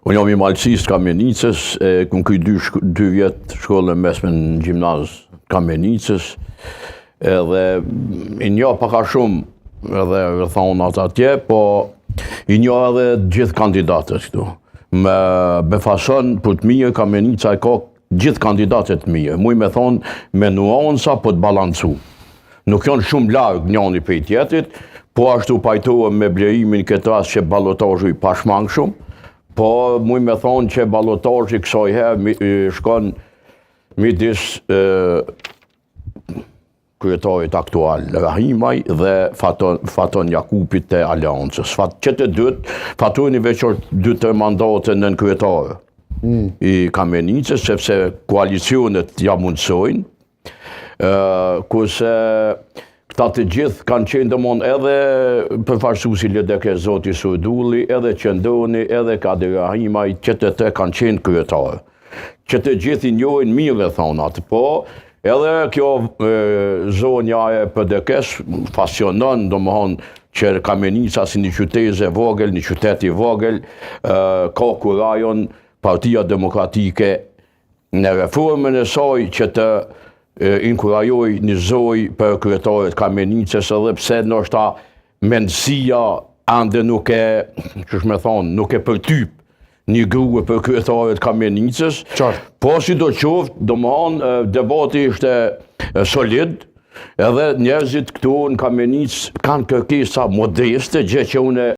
Unë jam i Malësisë Kamenicës, e kum kry dy, dy vjet shkollën e mesme në gjimnaz Kamenicës, edhe i njoh pak a shumë edhe rrethanat atje, po i njoh edhe gjithë kandidatët këtu. Më befason për të mirë Kamenica e ka gjithë kandidatët të mirë, muj me thonë me nuanca po të balancu. Nuk janë shumë larg njani prej tjetrit, po ashtu pajtohem me Blerimin këtë rast që balotazhi i pashmangshëm, po muj me thonë që balotazhi kësaj herë shkon midis kryetarit aktual Rahimaj dhe Faton, Faton Jakupit të Aleancës. Fat, që të dytë, Fatoni veç është dy tre mandate nënkryetar mm. i Kamenicës, sepse koalicionet ja mundësojnë, kurse këta të gjithë kanë qenë domon edhe përfaqësuesi i LDK zoti Surdulli, edhe Qëndroni, edhe Kadri Rahimaj, që të tre kanë qenë kryetarë. Që të gjithë i njohin mirë rrethanat, po edhe kjo e, zonja e PDK-s fascionon, domthon që Kamenica si një qytezë e vogël, një qytet i vogël, e, ka kurajon Partia Demokratike në reformën e saj që të inkurajojë një zonjë për kryetare të Kamenicës edhe pse ndoshta mendësia ende nuk e, qysh me thonë, nuk e përtyp një grue për kryetare të Kamenicës. Qartë. Po sido qoftë, domethonë, debati ishte solid, edhe njerëzit këtu në Kamenicë kanë kërkesa modeste, gjë që unë.